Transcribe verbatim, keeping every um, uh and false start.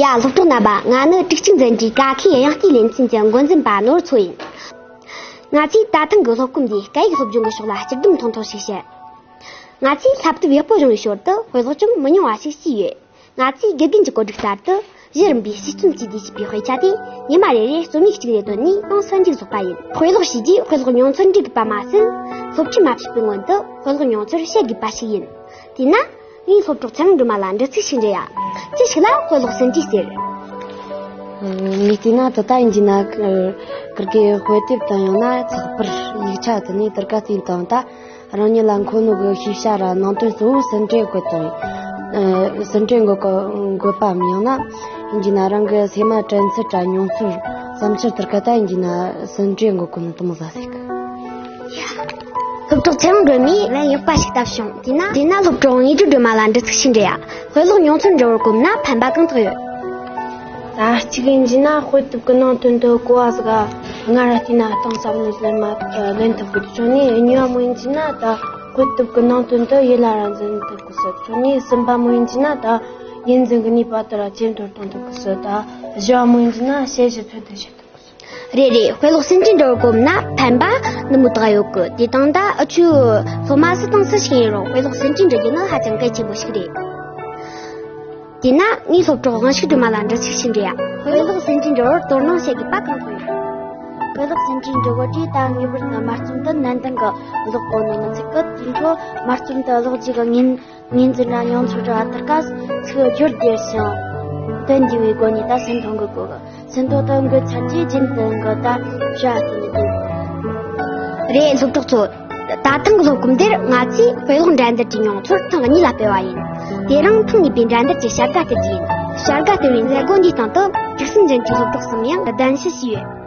ད་སློབ་གྲོགས་རྣམ་པ། ང་ནི་དྲུག་གཅིག་འཛིན་གྲྭའི་ཀ་ཁའི་དབྱངས་རྟའི་ལེ་ཚན་གྱི་འགོ་འཛིན་པ་ནོར་མཚོ་ཡིན། ང་ཚོས་ད་ཐེངས་ཀྱི་སློབ་གོམས་འདིས་སྐད་ཡིག་སློབ་སྦྱོང་གི་ཕྱོགས་ལ་སྤྱི་སྡོམ་ཐུང་ཐུང་ཞིག་བཤད། ང་ཚོས་བསླབ་དེབ་ཡག་པོ་རིང་བའི་ཞོར་དུ་དཔེ་ཀློག་ཅུང་མི་ཉུང་བ་ཞིག་བྱས་ཡོད། ང་ཚོས་དགེ་རྒན་གྱི་བཀོད་སྒྲིག་ལྟར་དུ་གཞི་རིམ་པའི་དཔྱད་རྩོམ་བཅས་དེ་བྱས་པའི་དཔེ་ཆ་དེ་ཉི་མ་རེ་རེར་རྩོམ་ཡིག་གཅིག་ལས་བཏོན་ནས་ཨང་སུམ་གཅིག་བཟློག་པ་ཡིན། དཔེ་ཀློག་བྱས་རྗེས་དཔེ་ཀློག་མྱོང་ཚོར་འདྲི་དགོས་པ་མ་ཟད། སློབ་ཁྲིད་མ་བྱས་པའི་སྔོན་དུ་དཔེ་ཀློག་མྱོང་ཚོར་བཤད་དགོས་པ་ཞིག་ཡིན། དེས་ན། ངས་སློབ་གྲོགས་ཚེ་རིང་སྒྲོལ་མ་ལ་འདྲི་ཚིག་ཞིག་འདྲི་ཡ། ཅི་ཞིག་ལ་དཔེ་ཀློག་ཟིན་བྲིས་ཟེར། ངས་བལྟས་ན་ད་ལྟ་ཡིན་གྱི་ན་ཀིར་ཀའི་དཔེ་དེབ་དང་ཡང་ན་ཚགས་པར་ཡིག་ཆ་དེ་ནས་དེར་ཀ་བལྟས་དང་ད་རང་ཉིད་ལ་མཁོ་ནོ་གི་ཤེས་བྱ་ར་ནང་དོན་གཙོ་བོ་ཟིན་བྲིས་དགོས་དང་། ཟིན་བྲིས་འགོད་གོ་འགོད་པའམ་ཡང་ན་ཡིན་གྱི་ན་རང་གི་སེམས་མ་དྲན་ཚུལ་ར་མྱོང་ཚོར་བསམ་འཆར་དེར་ཀ་ད་ཡིན་གྱི་ན་ཟིན་བྲིས་འགོད་གོ་ནོ་དེ་མོ་ཟ་ཟིག་སློབ་གྲོགས་ཚེ་རིང་སྒྲོལ་མས་ལན་ཡག་པ་ཞིག་བཏབ་བྱུང་། དེས་ན་དེས་ན་སློབ་གྲོགས་དངོས་གྲུབ་སྒྲོལ་མ་ལ་འདྲི་ཚིག་ཞིག་འདྲི་ཡ། དཔེ་ཀློག་མྱོང་ཚོར་འདྲ་བོར་གོམས་ན་ཕན་པ་གང་དག་ཡོད། ད་གཅིག་ཡིན་གྱི་ན་དཔེ་དེབ་ཀྱི་ནང་དོན་དུ་གོ་བ་ཟིག་ག་སྔར་བལྟས་ན་གཏིང་ཟབ་ནས་ལེན་མ་ལེན་ཐུབ་གི་བྱུང་ནས། གཉིས་པ་མོ་ཡིན་གྱི་ན་ད་དཔེ་དེབ་ཀྱི་ནང་དོན་དུ་ཡིད་ལ་ར་འཛིན་ཐུབ་གི་སོ་བྱུང་ནས། གསུམ་པ་མོ་ཡིན་གྱི་ན་ད་ཡིད་འཛིན་གྱི་ནུས་པ་དེ་ར་ཇེ་མཐོར་གཏོང་ཐུབ་གི་སོ། ད་བཞི་པ་མོ་ཡིན་གྱི་ན་དཔྱད་གཞི་འཚོལ་སྡུད་བྱེད་ཐུབ་གི་སོ། རེད་རེད། དཔེ་ཀློག་ཟིན་བྲིས་འདྲ་བོར་གོམས་ན་ཕན་པ་ནི་མོ་དག་ཡོད་གི། དེ་དང་ད་འུ་ཆོས་སློབ་མ་སུ་དང་སུ་ཞིག་ཡིན་རུང་དཔེ་ཀློག་ཟིན་བྲིས་འབྲི་རྒྱུ་ནི་ཧ་ཅང་གལ་ཆེན་པོ་ཞིག་རེད། དེས་ན་ངས་སློབ་གྲོགས་དབང་ཕྱུག་སྒྲོལ་མ་ལ་འདྲི་ཚིག་ཞིག་འདྲི་ཡ། དཔེ་ཀློག་ཟིན་བྲིས་འབྲི་བར་དོ་སྣང་བྱེད་དགོས་པ་གང་དག་ཡོད། དཔེ་ཀློག་ཟིན་བྲིས་འབྲི་བར་དུས་ད་ངེས་པར་དུ་མ་རྩོམ་དུ་ནན་ཏན་གྱིས་ཀློག་དགོས་ནི་མི་ཚད་གི། དེ་འཕྲོ་མ་རྩོམ་དུ་ཀློག་རྒྱུ་གི་ངོས་ངོས་འཛིན་ར་མྱོང་ཚོར་ར་ལྟར་ཀ་ཚིག་སྦྱོར་བདེ་ཞིང་དོན་འདུས་པའི་སྒོ་ནས་ད་ཟིན་ཐོ་འགོད་དགོས་གི། ཟིན་ཐོ་དེ་འགོད་ཚར་རྗེས་རྒྱུན་དུ་གི་ད་བྱ་བལྟས་ནས་བསྡད་དགོས། རེད། སློབ་གྲོགས་ཚོ། ད་ཐེངས་ཀྱི་སློབ་གོམས་འདིར་ང་ཚོས་དཔེ་ཀློག་འགྲན་བསྡུར་གྱི་མྱོང་ཚོར་ཐེངས་གཉིས་ལ་སྤེལ་བ་ཡིན། དེ་རིང་ཐེངས་གཉིས་པའི་འགྲན་བསྡུར་གྱི་བྱ་དགའ་སྟེར་རྒྱུ་ཡིན། བྱ་དགའ་སྟེར་བའི་མཛད་སྒོ་འདིའི་སྟེང་དུ་དྲུག་གསུམ་འཛིན་གྲྭའི་སློབ་གྲོགས་གསུམ་ཡང་གདན་ཞུ་བྱས་ཡོད།